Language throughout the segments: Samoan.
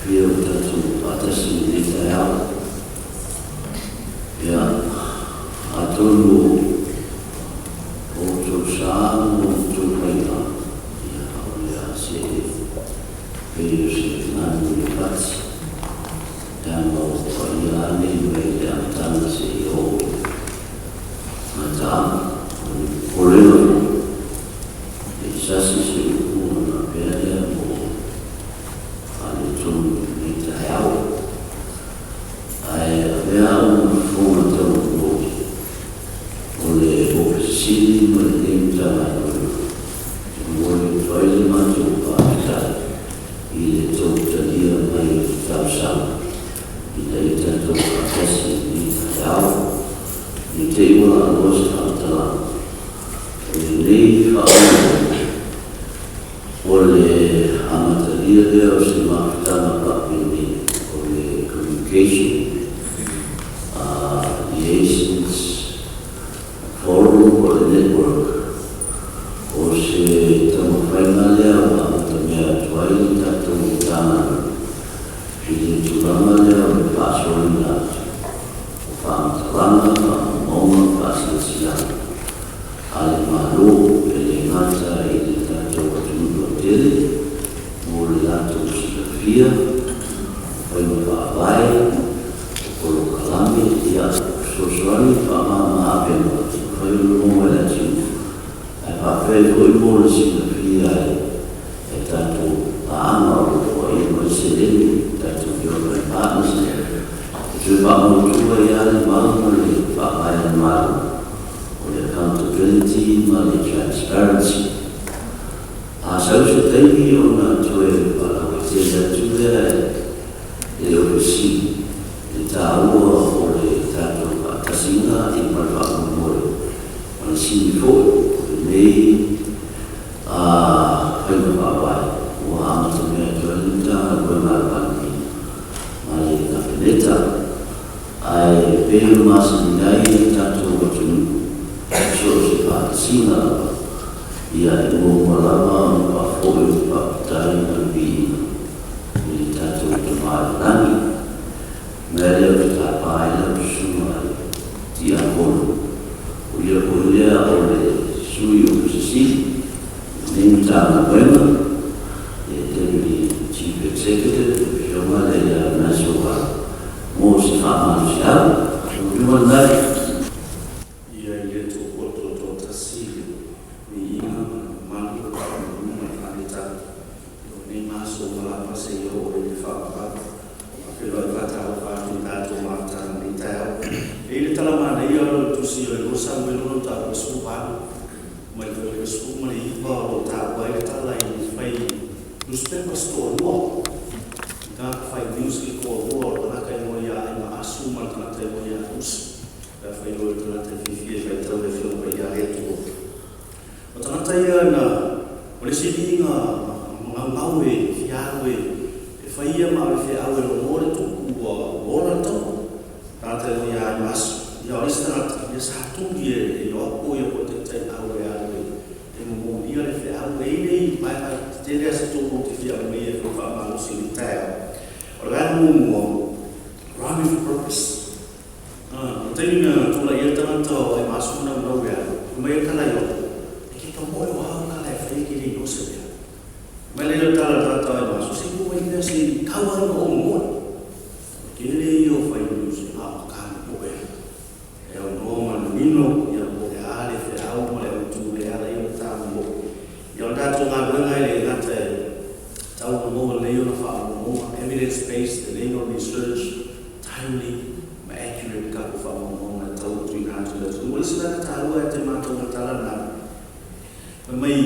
Matagofie o le tatou faatasi i lenei taeao. Ia, atonu o outou sa ma outou faiga, ia, o le a see pei o se ganu i le fati, leaga o paia lava nei mai le amataga seia oo i le gataaga. O le popolega foi, ne i sasi se upu ona faapea lea ua faaletonu i lenei taeao. Ae avea au ma fofoga taualoa o le Ofisa Sili ma lenei Matagaluega e momoli atu ai le matou faafetai i le tou talia mai o le talosaga ina ia tatou faatasi i lenei taeao. Ne i te i ua laaloa se faamatalaga, o lenei faamoemoe, o le amatalia lea o se mafutaga faapenei o le Communication Liaisons Forum po o le Network. O se taumafaiga lea ua amatamea atu ai le tatou Matagaluega i le tulaga lea o le faasoaina atu o faamatalaga, faamaumauga, faasilasilaga a le Malo, e le gata i le tatou atunuu lautele mo le latou silafia, o faiga faavae, o polokalame, ia, o fesoasoani faamama-avega e mafai ona maua e le atunuu, ae faapea ai foi mo le silafia e tatou paaga o lo o foaia mai seleni, tatou development partners, e toe faamautu ai lava le mau ma le faavae a le Malo. O le accountability ma le transparency. A sau se taimi ona toe faalauaitele atu lea e le Ofisa Sili le taua o le tatou faatasiga ma le faamoemoe ma le sili foi o lenei faiga faavae ua amatamea atu ai le Matagaluega a le Palemia ma le Kapeneta. Ae pei ona masani ai le tatou atunuu, so o se faatasiga lava, ia e muamua lava ona faafoi le faafetai ma le viiga i le tatou Tama i le Lagi. O le mea lea ou te tapa ai lau Susuga i le Tiakono, o ia foi lea o le Sui Ofisa Sili o lenei Matagaluega, le Deputy Chief Executive, le Afioga lea ia Manase Ovaga. Mo se faamalosiau, lau Afioga i le. Ia i le Atua Tutoatasi le viiga ma le mamalu o le faamanuiaga ma le faaletau o lenei ma aso ua lava seia oo ai le faavavau. Faafeiloai faatalofa atu i tatou mafutaga i lenei taeao. E i ai le tala manaia o le tusi o le 2 Samuelu lona mataupu 18 mai le 19 o lo o taua ai le tala i fai newspapers toalua. Tagata fai news i toalua o le tagata e moe ia Aimaasu ma le tagata e moe ia Kusi. Pe afai loa le tagata e fiafia e faitau le Afioga Paia a le Atua. O tagata ia na o le isi viiga magaumau e fia alu e fai ia ma ave feau e logoa le tupu ua ola le taua. Tagata e moe ia Aimaasu. Ia o le isi tagata ia sa tuli e Ioapo ia po o le taitai au e alu e momolia le feau. E i ai nei vaega tetele a se tolu ou te fia aumaia e fia faamalosi i le taeao. O le vaega muamua, rhyming for purpose. O le taimi na tulai ai le tagata o Aimasu ma naunau e alu, fai mai ai le tala i Iopo, E ke ka moe o au kala e fai e ke le iloa se mea. Fai mai lea o le tala a le tagata o Aimasu, Se i ua i mea se i tau ai ma ou moe. O le tele ia o fai news a o ka moe. E aunoa ma le manino, ia po o le a le feau ma le autu e ala ai ona taua. Ia o le tatou galuega e le gata e tau ona maua lelei ona faamaumauga, evidence based, lelei ona research, timely ma accurate tatou faamaumauga e tau ona tuuina atu i le atunuu. O le isi vaega taua ia te matou o le tala lena, fai mai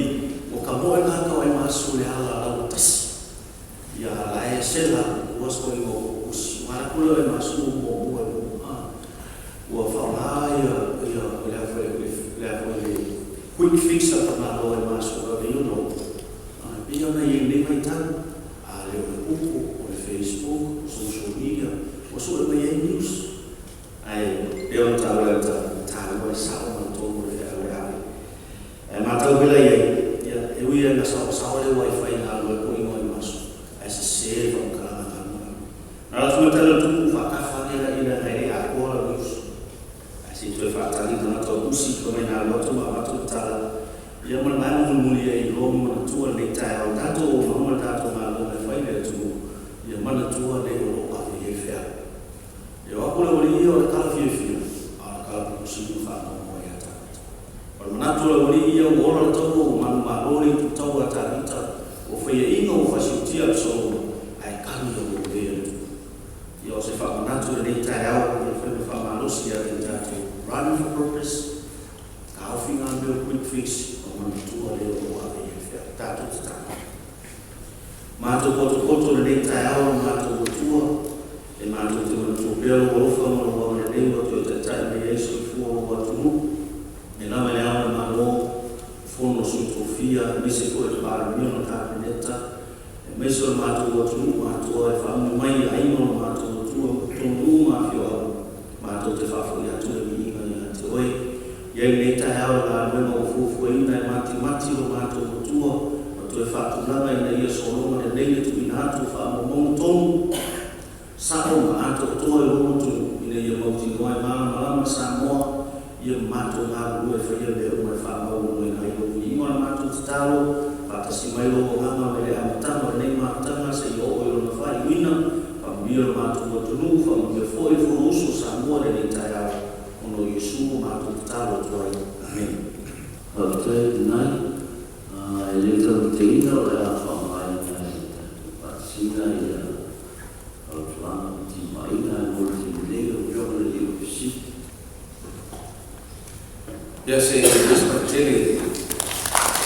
ua tamoe tagata o Emasu i le ala lau tasi. Ia la e sela ua soinga o us ma la kula e masu mo mo e mo a ua faoga ia ia le a foi le a foi le quick fix a ka malo e masu ka le no a pe ona i nei mai tau a le o le kuku o le Facebook social media o so e mai ai news ai pe ona tau le ta ta ua sa o ma tonu le au e ave e matau pela i ai ia e ui na sa sa le wifi na lo ko ingo i masu ai se se fa ka na ka mo. Na la fua tala tupu whaakafa ane la ina ngai le akoa la news. Ai se toe whaatali na tau usi ka mai nā lotu ma watu tala. Ia mana mai mulimuli ai loa ma manatua lenei taeao tatou o maua le tatou galuega e fai i le atunuu, ia manatua le o lo o ave i ai feau. Ia o aku le ualii ia o le tala fiafia, a o le tala pitusili ma faanoanoa ia Tavita. O le manatu o le ualii ia ua ola le taua ua manumalo le itutaua a Tavita, ua faiaina ua fasiutia Abisaloma, ae kali ia ua avea le tupu. Ia o se faamanatu i lenei taeao ia fai ma faamalosi ia te tatou Run for Purpose, taofi ngā mea o quick fix, ma manatua le o lo o ave i ai le feau. Tatou tatalo. Matou potopoto i lenei taeao lo matou Atua, e matou te manatua pea lou alofa ma lou agalelei ua toe taitai mai ai soifua o lou atunuu, e lava i le Ao o le Malo, Fono a Sui Tofia, aemaise foi o le Palemia ma le Kapeneta, aemaise o le matou atunuu atoa e faamua mai i aiga o lo matou Atua ma totonu uma afioaga, matou te faafoi atu le viiga ia te Oe. I ai lenei taeao i galuega ua fuafuaina e matimati lo matou Atua ma toe faatulaga ina ia sologa lelei le tuuina atu o faamaumauga tonu, sa'o ma atoatoa i lou atunuu ina ia mautinoa e malamalama Samoa ia ma matou galulue e faia mea uma e faamaualugaina ai lou viiga. O le matou tatalo, faatasi mai lou Agaga mai le amataga o lenei mafutaga seia oo i lona faaiuina. Faamanuia lo matou atunuu, faamanuia foi le Fonousu a Samoa i lenei taeao, ona o Iesu ua matou tatalo atu ai. Amene. Faafetai Tinai. E le tauteina o le a faaaogaina e le tatou faasina ia fautuaga ma timaiga ae mo le taimi nei lau Afioga i le Alii Ofisa Sili. Ia se masima tele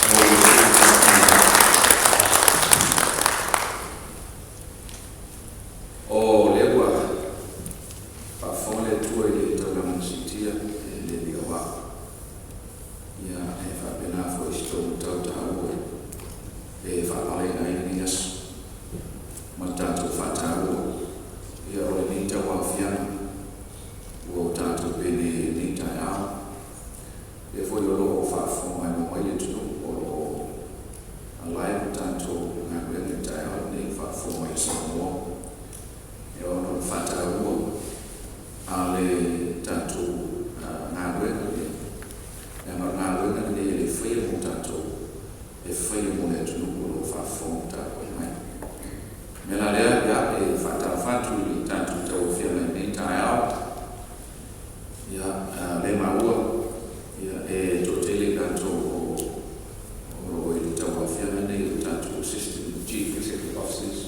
mo le sui usufono. O lea ua faafofoga le Atua i le taulaga na siitia e le Alii aua ia e faapena foi si tou matau taua e faapaleina ai lenei aso ma le tatou faataua ia o lenei tauaofiaga ua tatou penei ai i lenei taeao. Lea foi o lo o faafofoga maimoa mai le atunuu o lo o live le tatou galuega i le taeao lenei o faafofoga mai i Samoa e ono faataua a le tatou galuega lenei. Leaga o le galuega lenei e le faia mo tatou, e faia mo le atunuu o lo o faafofoga ma tapuai mai. O le mea la lea, ia, e faatalofa atu i le tatou tauaofiaga i lenei taeao. Ia, o lea e maua, ia, e toatele i latou o o lo o i le tauaofiaga lenei o tatou Assistant Chief Executive Officers,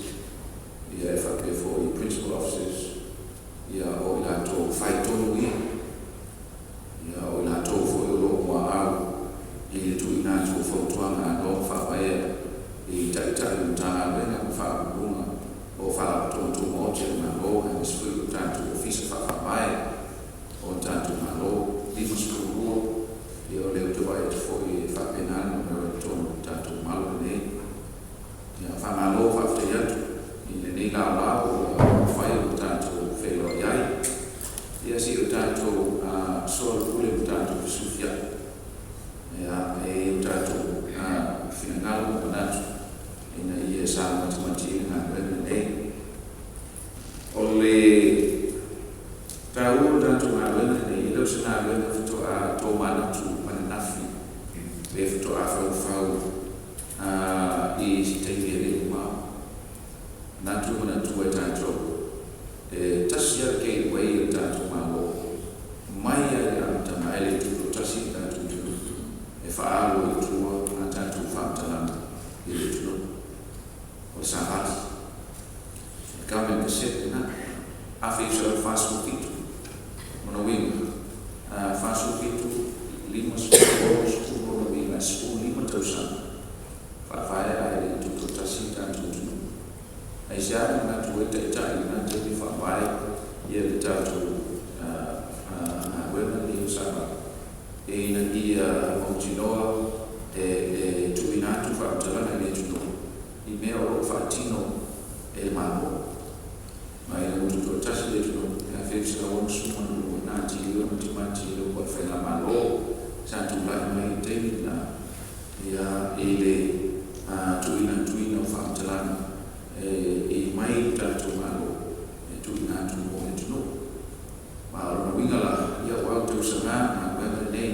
ia, e faapea foi i Principal Officers, ia, o i latou fai tonu ia, ia, o i latou foi o lo o muaau i le tuuina atu o fautuaga anoa ma faavaea i Taitai o Matagaluega ma Faauluuluga o Faalapotopotoga Tumaoti a le Malo aemaise foi o tatou Ofisa Faa-Faavae o le tatou Malo. 52, ia o lea ou te vaai atu foi e faapena le numera i totonu o le tatou malu lenei. Ia, faamalo faafetai atu i lenei laolao ua mafai ona tatou feiloai ai. Ia se i o tatou soalaupule ma tatou fesufiai, ia, e i ai o tatou finagalo ma manatu ina ia saga matimati ai le galuega lenei. O le taua o le tatou galuega lenei, e le o se galuega faatoa tomanatu ananafi pe faatoa faufau i se taimi e le i mamao. Manatu e manatua e tatou, e tasi lava le gateway a le tatou Malo, mai lava i le amataga ae le i tutoatasi le tatou atunuu, e faaalu ai i tua a tatou faamatalaga i le atunuu. O le savali. O le Government Gazette lena, 1947. Lona uiga, 47, 50, 60, lona uiga e 15 tausaga faavae ae le i tutoatasi le tatou atunuu. Aisea na manatu ai Taitai i lena taimi faavae ia le tatou galuega lenei o savali? Ina ia mautinoa e tuuina atu faamatalaga i le atunuu i mea o lo o faatino e le Malo. Ma ina ua tutoatasi le atunuu i le 1962, na atili ai ona matimati e le uluai faigamalo sa tulai mai i le taimi lena ia i le tuuina atuina o faamatalaga e mai le tatou Malo Uiga la, ia ua autausaga galuega lenei,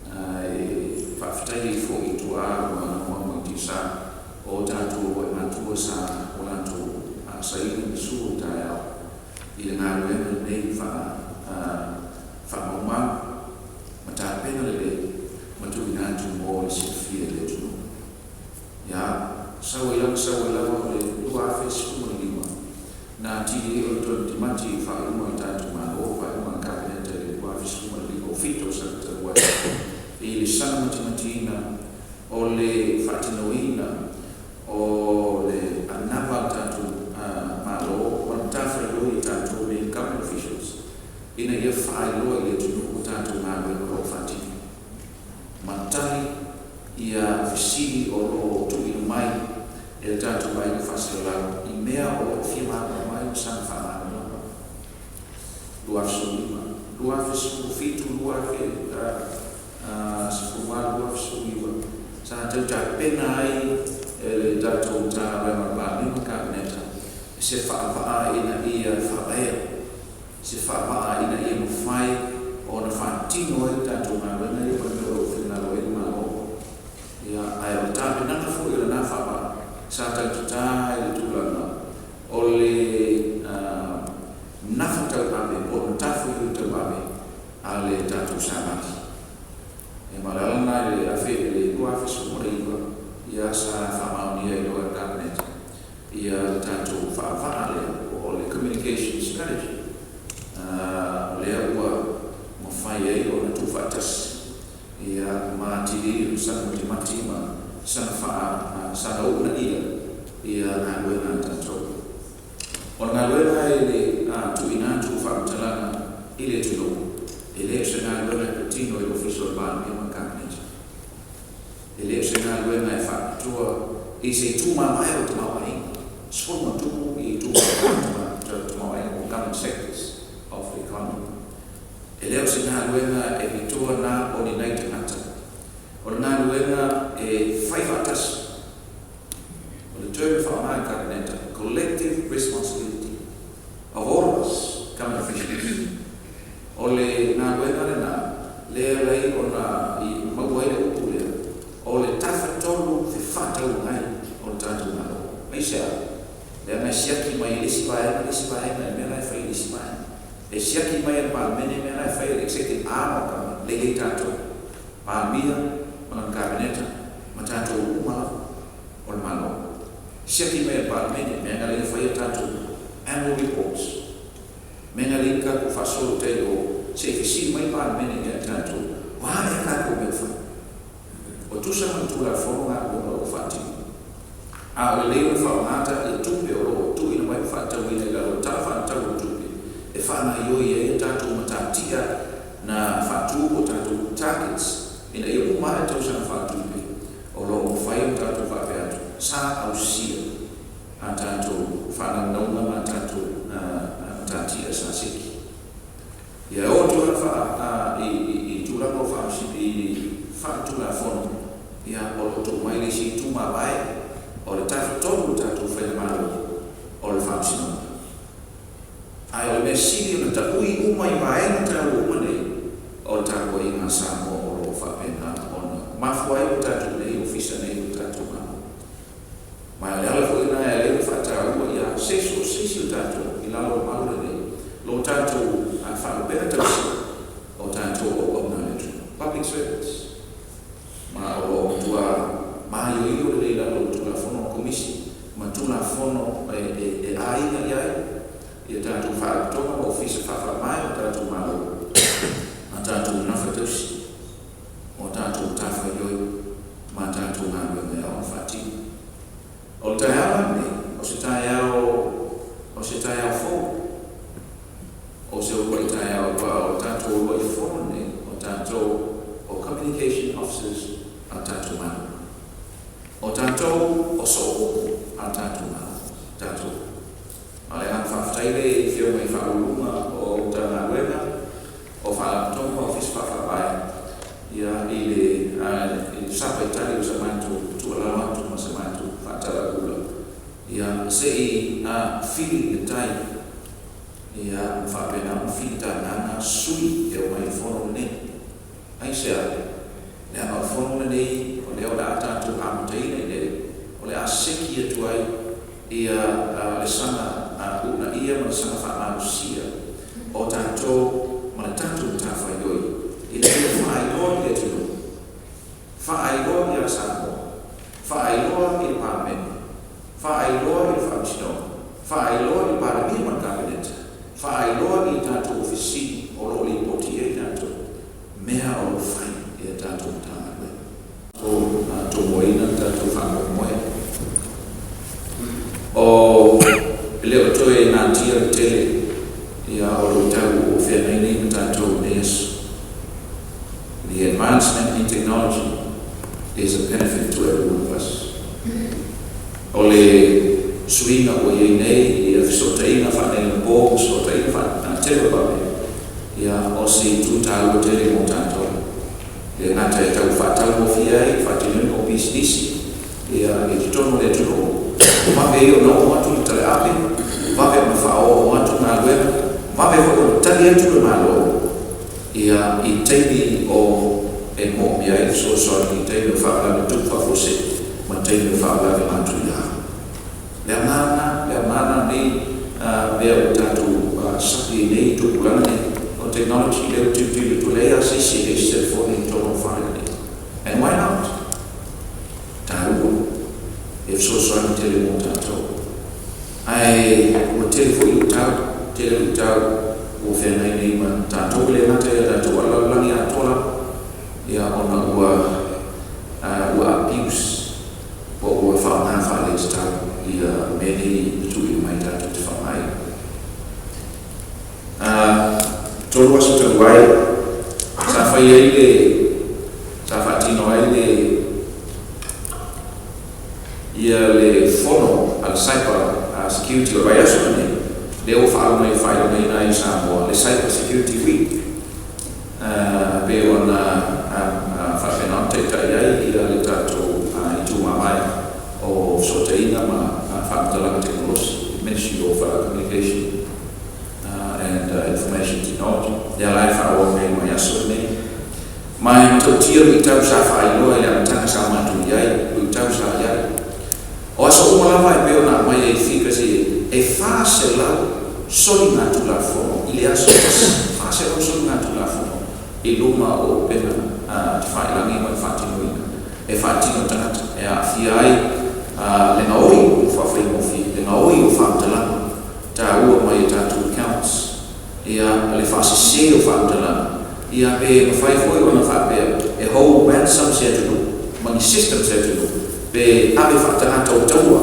ae faafetai ai foi i tuaa ua anoano i tiasa o tatou matua sa o latou saili ma sulu o taeao i le galuega lenei faamaumau ma tapena lelei ma tuuina atu mo le silafia i le atunuu. Ia, sau ai lava sau ai lava o le 2015 na atili ai ona toe matimati i faaiuga a le tatou Malo, faaiuga a le Kapeneta i le 2015, o 7 tausaga talu ai, i le saga matimatiina o le faatinoina o le anava a le tatou Malo ma le matafaioi a tatou nei government officials ina ia faailoa i le atunuu o tatou galuega o lo o faatino ma tali ia fesili o lo o tuuina mai e le tatou aiga faasalalau i mea o lo o fia malamalama ai ma saga faamalamalama. 2015, 2017, 2018, 2019 sa tautapena ai e le tatou Matagaluega o le Palemia ma le Kapeneta se faavaa ina ia faavaea, se faavaa ina ia mafai ona faatino ai le tatou galuega ia ma le mea o lo o finagalo ai le Malo. Ia, ae o le tapenaga foi o lena faavaa sa tautatā i le tulaga o le nafa tauave po o le matafaioi tauave a le tatou Savali. Ia ma o le ala lena i le afe i le 2019 ia sa faamaonia ai loa e le Kapeneta ia le tatou faavaa lea po o le communication strategy, o lea ua mafai ai ona tuufaatasi ia ma atili ai ona saga matimati ma saga faa saga uunaia ia galuega a tatou. O le galuega e le tuuina atu o faamatalaga i le atunuu, e le o se galuega e patino i le Ofisa o le Palemia ma le Kapeneta. E le o se galuega e faapitoa i se itu mamae o le tamaoaiga, 13 i itu mamae o le tamaoaiga po o government sectors of the economy. E le o se galuega e pitoa na o ni nai tagata. O le galuega e fai faatasi. O le term e faaaoga e le Kapeneta, collective responsibility of all of us government officials. O le galuega lena lea e ala ai ona i maua ai le upu lea, o le tafatolu fefaatauagai o le tatou Malo. Aisea? Leaga e siaki mai e le isi vaega le isi vaega i le mea la e fai e le isi vaega. E siaki mai e le Palemene mea la e fai e le executive arm o le government, lea e i ai tatou, Palemia ma lana Kapeneta ma tatou uma lava o le Malo. Siaki mai e le Palemene mea na lea e fai a tatou annual reports, mea na lea tatou faasolo i tai o se i fesili mai le Palemene ia tatou, o a ea tatou mea o fai? O tusa ma le Tulafono galuega o lo o faatino. A o lelei ona faaaoga ia tupe o lo o tuuina mai ma faatatauina i lalo o le Tala Faatatau o le Tupe e faagaoioi ai a tatou matatia na faatu po o tatou targets ina ia uma ae tausaga faaletupe o lo o mafai ona tatou faapea atu sa ausia a tatou faanaunauga ma a tatou matatia sa seki. Ia e oo atu lava faa i tulaga o faamasino i faaletulafono, ia o lo o tuu mai le isi itu mavae o le tafatolu o le tatou faigamalo o le faamasinoga. Ae o le mea sili ona taui uma i vaega taua uma nei, o le tapuaiga a Samoa o lo o faapena ona mafua ai o tatou nei ofisa nei o le tatou Malo. Ma o le ala foi lena e ala ai ona faataua ia se so o se isi o tatou i lalo o le malu lenei, lo tatou faalupega tausia o tatou auauna a le atunuu, public servants. Ma o lo o matua maioio lelei i lalo o le Tulafono o Komisi ma Tulafono e aiga i ai ia tatou faalapotopotoga ma ofisa faafaamae o tatou Malo ma tatou nafa tausi o tatou matafaioi ma tatou galuega e ao ona faatino. O le taeao la lenei, o se taeao, o se taeao fou, o se uluai taeao, aua o le tatou uluai fono lenei, o tatou o Communication Officers a le tatou Malo. O tatou o sooupu a le tatou Malo, tatou. A o le agaga faafetai lea i Afioga i Faauluuluga o Matagaluega, o Faalapotopotoga ma Ofisa Faa-Faavae ia i le sapa i tali o sa matou tuualalo atu ma sa matou faatalauula ia se i fili le tai. Ia, ma faapena ona filitagaga sui e omai i le Fono lenei. Aisea? Leaga o le Fono lenei o lea o le a tatou amataina i le, o le a seki atu ai ia le saga uunaia ma le saga faamalosia o tatou ma le tatou matafaioi ina ia faailoa i le atunuu, faailoa ia Samoa, faailoa i le Palemene, faailoa i le Faamasinoga, faailoa i le Palemia ma le Kapeneta, faailoa i tatou Ofisa Sili o lo o lipoti i ai tatou mea o lo o fai e a tatou Matagaluega. O tomoina le tatou faamoemoe. O le o toe natia le tele ia o luitau o feagai nei ma tatou i lenei aso. The advancement in technology is a benefit to every one of us. O le suiga ua i ai nei ia fesootaiga faaneionapo ma fesootaiga faa-televave, ia o se itu taua tele mo tatou. E le gata e tau faataugofie ai le faatinoina o pisinisi ia i totonu o le atunuu, vave ai ona oo atu le taleape, vave ona faaoooo atu galuega, vave foi ona tali atu le Malo ia i taimi o e moomia ai le fesoasoani i taimi o faalavelave tupu faafuasei ma taimi o faalavelave matuia. Le agaga, le agaga nei mea ua tatou sapi ai nei i tupulaga nei o technology lea ua tilotilo atu, leai lava se isi e leai se telefoni i totonu o le fale lenei. And why not? Taua e fesoasoani tele mo tatou. Ae ua tele foi luitau, tele luitau ua feagai nei ma tatou, e le gata ia tatou a le lalolagi atoa lava, ia ona ua ua abuse po o ua faaaoga faaletatau ia mea nei na tuuina mai tatou te faaaogaina. 3 aso talu ai, sa fai ai le, sa faatino ai le, ia le fono a le Cyber Security o le vaiaso lenei, lea ua faalogo faailogaina ai i Samoa le Cyber Security Week, pei ona faapena ona taitai ai ia le tatou itu mavae o fesootaiga ma faamatalaga tekonolosi, Ministry of Communication and Information Technology, lea la e faaauau nei i le vaiaso lenei. Ma e matautia luitau sa faailoa i le amataga sa matou i ai, luitau sa i ai. O aso uma lava e pei ona aumai ai figures ia, e 400 soligatulafono i le aso e tasi, 400 soligatulafono i luma o upega tafailagi ma le faatinoina e faatino tagata e aafia ai le gaoi o faafaigofie, le gaoi o faamatalaga taua mai e tatou accounts, ia le faasese o faamatalaga, ia pe mafai foi ona faapea e hold ransom se atunuu ma ni system se atunuu pe ave faatagata o taua,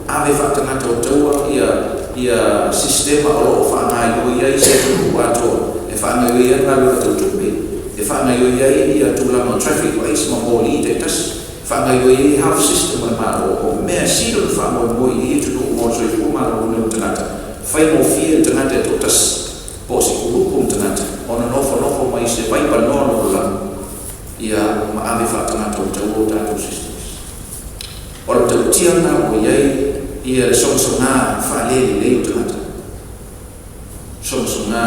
ave faatagata o taua ia ia sistema o lo o faagaioi ai se atunuu atoa, e faagaioi ai galuega tau tupe, e faagaioi ai ia tulaga o traffic lights ma moli taitasi, faagaioi ai health system a le Malo, o mea sili ona faamoemoe i ai atunuu mo le soifua maloloina o tagata, faigofie le tagata e toatasi po o se kulupu o tagata ona nofonofo mai se vaipanoa lalolagi ia ma ave faatagata o taua o tatou systems. O le matautia lena ua i ai ia le sogasoga faalelelei o tagata, sogasoga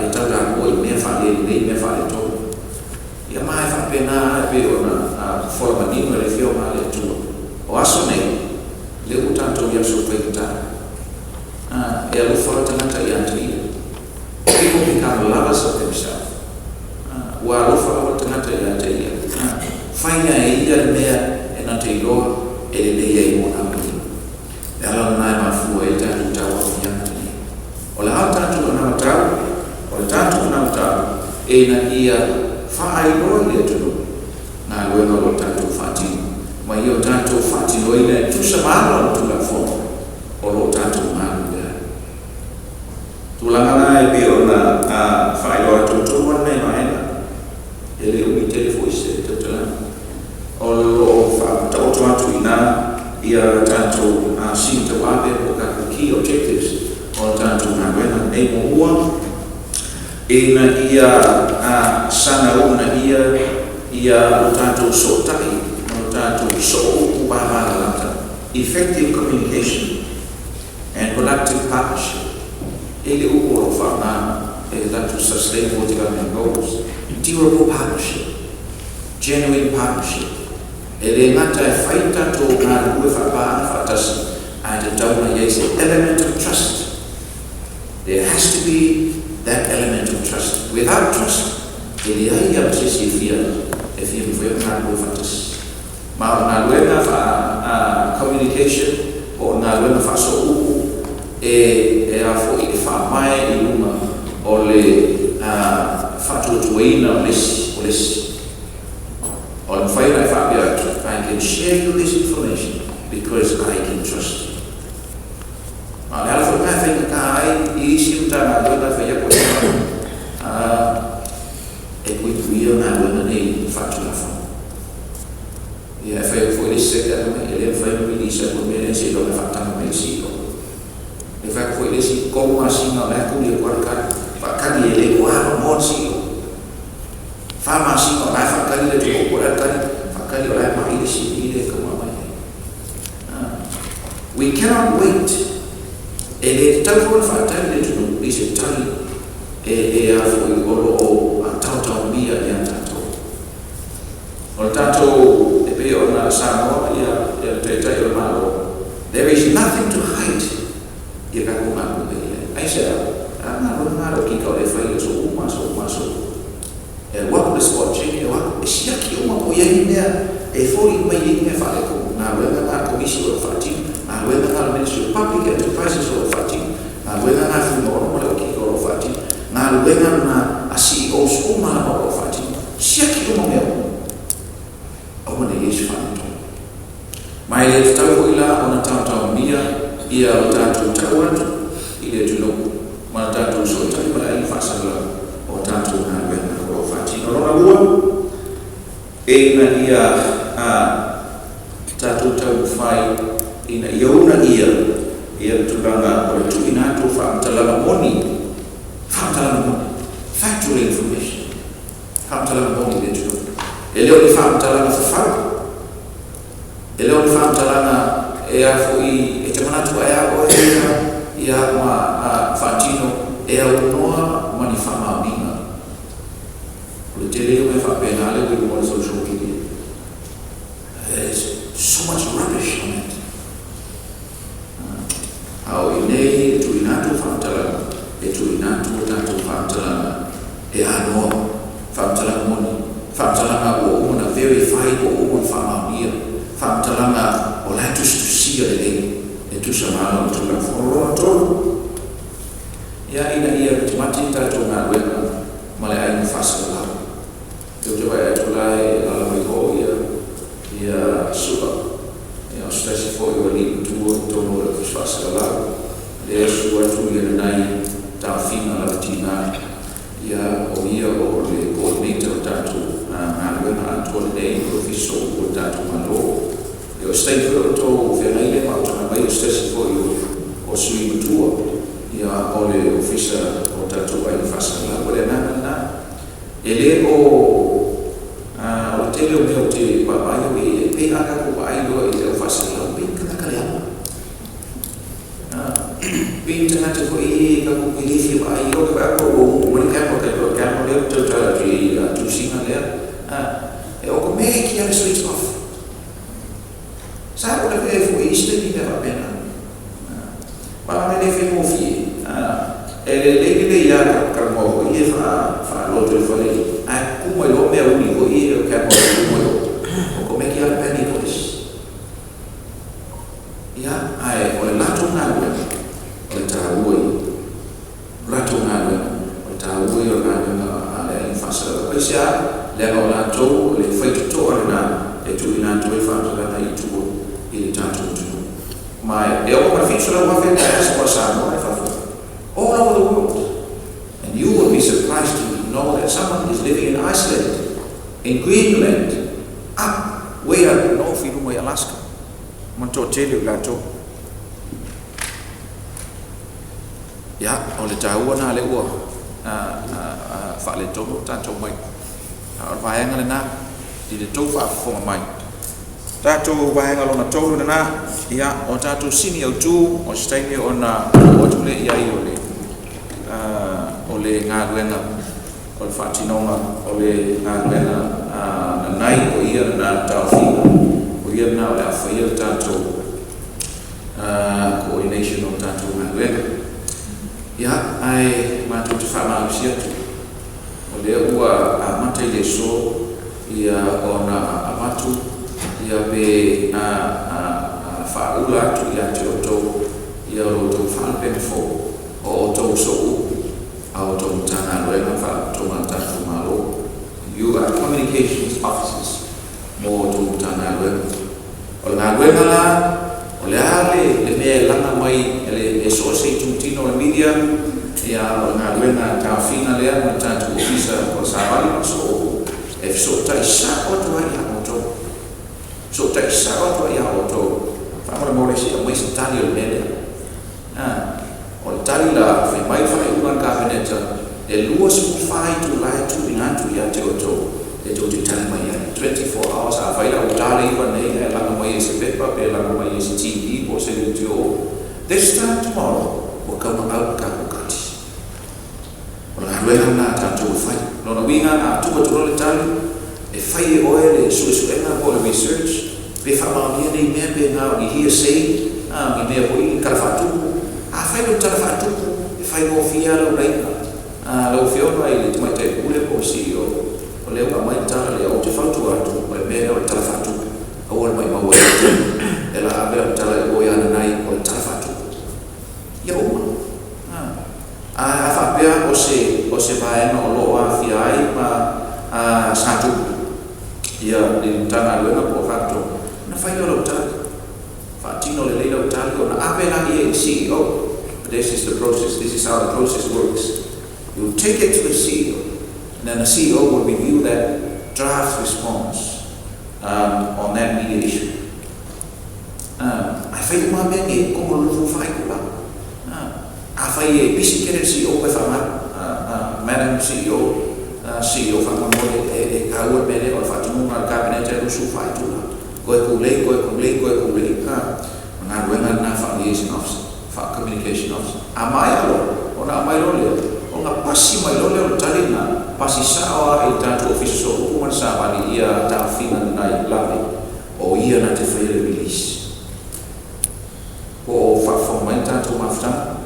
e taulamua i mea faalelelei, mea faaletonu. Ia ma e faapena lava e pei ona fofola manino e le Afioga a le Atua, o aso nei, lea ua tatou i aso faigata, e alofa le tagata ia te ia. People become lovers of themselves. Ua alofa lava le tagata ia te ia. Fai e ia le mea e na te iloa e lelei ai mo na ia. Le ala lena e mafua ai tatou tauaofiaga lenei. O le a tatou anavatau, o le tatou anavatau e ina ia faailoa i le atunuu galuega o lo tatou faatino, ma ia o tatou faatinoina e tusa ma ala o le Tulafono o lo o tatou galulue ai. Tulaga la e pei ona faailoa atu tonu lava lenei vaega, e le umi tele foi se tautalaga. O lo o faataoto atu i ina ia tatou sini tauave po o tatou key objectives o le tatou galuega lenei. Muamua, ina ia saga uunaia ia lo tatou sootai ma lo tatou sooupu vavalalata, effective communication and productive partnership. E le upu o lo o faaaoga e le tatou Sustainable Development Goals, durable partnership, genuine partnership. E le gata e fai tatou galulue faapaaga faatasi, ae tatau ona i ai se element of trust. There has to be that element of trust. Without trust, e leai lava se isi e fia e fia mafai ona galulue faatasi. Ma o le galuega faa communication po o le galuega faasouupu e e a foi e faamae i luga o le faatuatuaina o le isi o le isi. O le mafai ona e faapea atu, I can share you this information because I can trust you. A o le ala foi lena e faigata ai i isi Matagaluega e fai atu ai e puipuia galuega nei faatulafono. Ia, e fai atu foi le isi seke atu mai, e le mafai ona release atu le mea lea seiloga e faataga mai le CEO. E fai atu foi le isi 3 masina o la e tuli atu lava le tali, faatali e le o avanoa le CEO. 4 masina o la e faatali le atunuu po o le a le tali, faatali o la e mai le CV lea e taua mai ai. We cannot wait. E le tatau foi ona faatali le atunuu i se tali e e a foi o lo o taotaomia ia tatou. O le tatou e pei ona Samoa ia ia le Taitai o le Malo, there is nothing to hide ia tatou galuega i ai. Aisea? A galuega na a le okika o lea e fai i aso uma, aso uma, aso uma. E alu atu le spot check, e o atu, e siaki uma po o i ai ni mea e foliga mai i ai ni mea faaletonu. Galuega na a le Komisi o lo o faatino, galuega na a le Ministry of Public Enterprises o lo o faatino, galuega na a Fuimaono ma le Okika o lo o faatino, galuega na a CEOs uma lava o lo o faatino. Siaki uma mea uma. Aua ne i i ai se faaletonu. Ma e le tatau foi la ona taotaomia ia o tatou tau atu i le atunuu ma le tatou sootai ma le aiga faasalalau o a tatou galuega o lo o faatino. Lona lua, ina ia a tatou taumafai ina ia uunaia ia le tulaga o le tuuina atu o faamatalaga moni, faamatalaga moni, factual information, faamatalaga moni i le atunuu. E le o ni faamatalaga fafau. E le o ni faamatalaga e a foi e te manatu ae a oe ia ia ma a faatino e aunoa ma ni faamaoniga. O le tele ia o mea faapena lea ua i luga o le social media. There's so much rubbish on it. A o i nei e tuuina atu faamatalaga, e tuuina atu a tatou faamatalaga e anoa, faamatalaga moni, faamatalaga ua uma ona verify, ua uma ona faamaonia, faamatalaga o la e tusitusia lelei e tusa ma ala o le Tulafono. Lona tolu, ia ina ia matimati le tatou galuega ma le aiga faasalalau. Ou te vaai atu la e alaala mai o ia ia Su'a, ia o se tasi foi o alii matua i totonu o le Ofisa Faasalalau, lea e susu atu ia lenai taofiga lavatina, ia o ia o le coordinator o tatou galuega atoa lenei o le Ofisa Sooupu o le tatou Malo. Ia o se taimi foi o outou feagai lea ma autaga mai o se tasi foi o sui matua ia o le Ofisa o tatou Aiga Faasalalau. O le agaga lena. E le o a, o le tele o mea ou te vaavaai au i ai, e pei a tatou vaai loa i le au faasalalau, pei ni tagata leaga. A, pei ni tagata foi e tatou te le fia vaai i ai, o te vaai atu ua uu mai le camera, tai pei o le camera lea ou te tautala atu i ai i le tusiga lea, a, e automatic lava le switch off. Sa ou lavea ai foi i isi taimi i mea faapena. A, ma e le faigofie. A, e lelei lelei lava ta talanoa foi ia faaloto i le fale ae tutu mai loa mea uli foi ia o camera e tutu mai loa. Automatic lava le panic o isi. Ia, ae o le latou galuega, o le taua ia. O latou galuega, o le taua ia o le galuega a le aiga faasalalau. Aisea? Leaga o latou o le faitotoa lena e tuuina atu ai faamatalaga i tua i le tatou atunuu. Ma e oo mai le 700,000 diaspora Samoa i fafo, all over the world. And you will be surprised to know that someone is living in Iceland, in Greenland, up, way up north i luga i Alaska, ma le toatele o i latou. Ia, o le taua lena lea ua faaletonu le tatou mai. A o le vaega lena i le tou faafofoga mai. Tatou vaega lona tolu lena, ia, o tatou sini autu, o se taimi ona oo atu lea i ai o le o le galuega o le faatinoga o le galuega nanai o ia lena le taofiga o ia lena o le a faia le tatou coordination o le tatou galuega. Ia, ae matou te faamalosi atu o lea ua amata i le aso ia ona avatu ia pe faaula atu ia te outou ia lo outou faalupega fou o outou sooupu a outou Matagaluega Faalapotopotoga a le tatou Malo. You are communications officers mo outou Matagaluega. O le galuega la, o le a le mea e laga mai e so o se itutino o le media, ia o le galuega taofiga lea ma le tatou ofisa o le savali ma sooupu e fesootai sao atu ai ia outou. Fesootai sao atu ai ia outou. Faamolemole se i aumai se tali o le mea lea. O le tali la, fai mai le faaiuga a le Kapeneta, e 24 itula e tuuina atu ia te outou e tou te tali mai ai. 24 hours, afai la ua ta le 9 nei ae laga mai e se pepa pe laga mai e se TV po o se leitio, this time tomorrow ua kau na au le tatou kati. O le galuega lena a tatou e fai. Lona uiga, a tuu atu loa le tali, e fai e oe le suesuega po o le research, pe faamaonia nei mea pe na o ni hearsay, ni mea foi ni tala faatupu. Afai o le tala faatupu, e faigofie lava lau laina. Lau Afioga i le Tamaitai Pule po o le CEO, o lea ua aumai le tala lea, ou te fautua atu, o le mea lea o le tala faatupu, aua le maumau ai le taimi. E la ave lau tala i o ia Nanai, o le tala faatupu. Ia uma. A faapea o se vaega o lo o aafia ai ma sa tupu ia le Matagaluega po o faalapotopotoga, ona fai lea o lau tali. Faatino lelei lau tali ona ave laia i le CEO. This is the process. This is how the process works. You take it to the CEO, and then the CEO will review that draft response on that media issue. Ae fai uma mea nei, komo lulu whaikula. Afai e pisi tele le CEO koe faamalu, Madam CEO, CEO faamolemole e taua le mea lea o le faatonuga a le Kapeneta e 24 itula. Koe kulei, koe kulei, koe kulei. O galuega lena faa-liaison officer, faa-communication officer. A maea loa, ona aumai loa lea, ona pasi mai loa lea o le tali lena, pasi sao lava i le tatou Ofisa Sooupu ma le Savali ia taofiga lena i lave, o ia na te faia le release. Po o faafofoga mai le tatou mafutaga.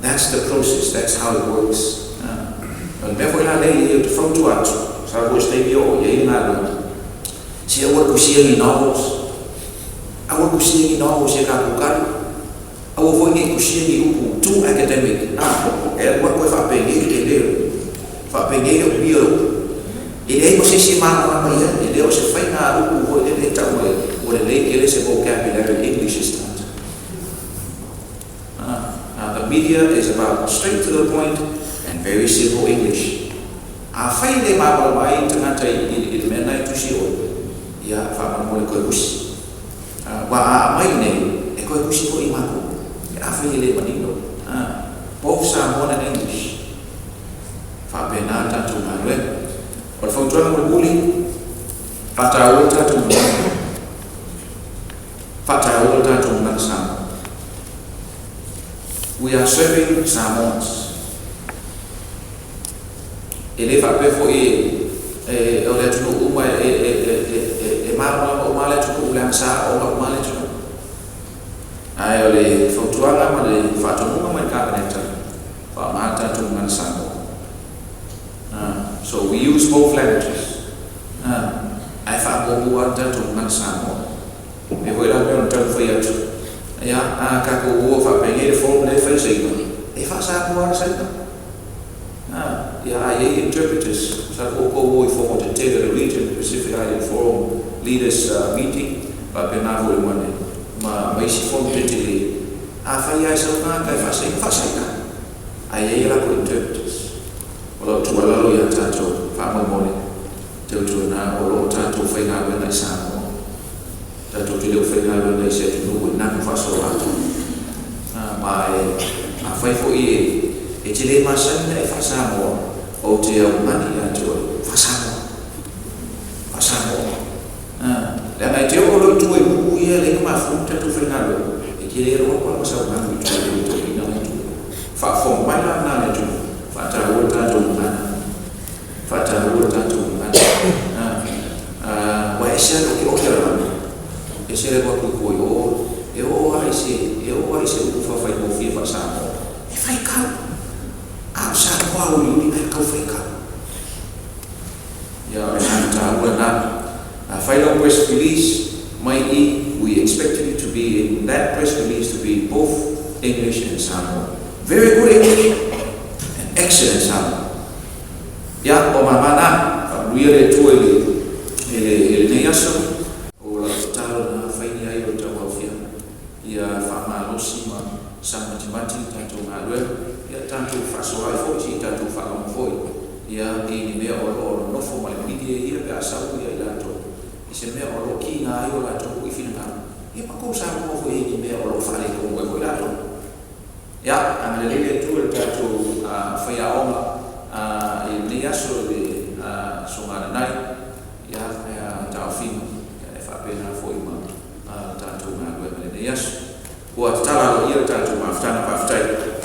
That's the process, that's how it works. O le mea foi la lea i ai ou te fautua atu, masalo foi o se taimi o oo i ai le galuega, se aua le kusia ni novels, aua le kusia ni novels ia tatou tali, aua foi ne i kusia ni upu too academic, e alu atu e faapenei le tele o le faapenei le umia o le upu. E leai ma se isi e malamalama i ai, e le o se faiga upu foi lele e tau mai ua lelei tele se vocabulary English is that. The media is about straight to the point and very simple English. Afai e le malamalama ai le tagata i le mea lena e tusi oe, ia faamolemole koe kusi. Ua a aumai nei, e koe kusi foi i matou. Afai e le manino. Both Samoan and English. Faapena le tatou galuega. O le fautuaga mulimuli, faataua le tatou gagana. Faataua le tatou gagana Samoa. We are serving Samoans. E le faapea foi o le atunuu uma e malamalama uma le atunuu leaga sa aooga uma le atunuu. Ae o le fautuaga ma le faatonuga mai le Kapeneta, faaaoga le tatou gagana Samoa. So we use both languages. Ae faamuamua le tatou gagana Samoa. E foi la mea o le taumafai atu. Ia, a tatou o faapenei le forum lea e fai Saina, e faa-Samoa le Saina. Ia, a i ai interpreters, sa outou o i fono tetele o le region, Pacific Island Forum Leaders Meeting, faapena foi ma le ma isi fono tetele. Afai lava e sau tagata e faa-Saina, faa-Saina. Ae i ai a latou interpreters. O lau tuualalo ia tatou faamolemole, tautuana o lo o tatou faigaluega i Samoa. Tatou te le o faigaluega i se atunuu e nanu faasoloato. Ma e afai foi e te le masani ona e faa-Samoa, ou te aumani ia te oe, faa-Samoa. Faa-Samoa. Leaga e te oo loa i tua i nuu ia e leai ni mafua ma tatou faigaluega, e te le alu atu lava ma sau nanu i tua i le toeaina la i tua. Faafofoga mai la lena le atunuu. Samoa, e faitau. A o Samoa auliuli ae tau faitau. Ia, o le agaga taua lena. Afai lau press release mai i, we expect you to be in that press release to be in both English and Samoa. Very good English and excellent Samoa. Ia, o mama na, faamanuia le Atua i le, i le, i lenei aso. O lau tatalo na fai ni ai o le tauaofiaga, ia faamalosi ma sagumatimati le tatou galuega, ia tatou fefaasoaai foi se i tatou faalogo foi ia i ni mea o lo o nonofo ma le media ia pe a sau ia i latou i se mea o lo o kiga ai o latou foi finagalo, ia ma tou saunoa foi i ni mea o lo o faaletonu ai foi latou. Ia, agalelei le Atua i le tatou faiaoga i lenei aso i le Aso Glanai, ia, taofiga, ia, e faapena foi ma le tatou galuega i lenei aso. Ua tatala aloaia le tatou mafutaga. Faafetai.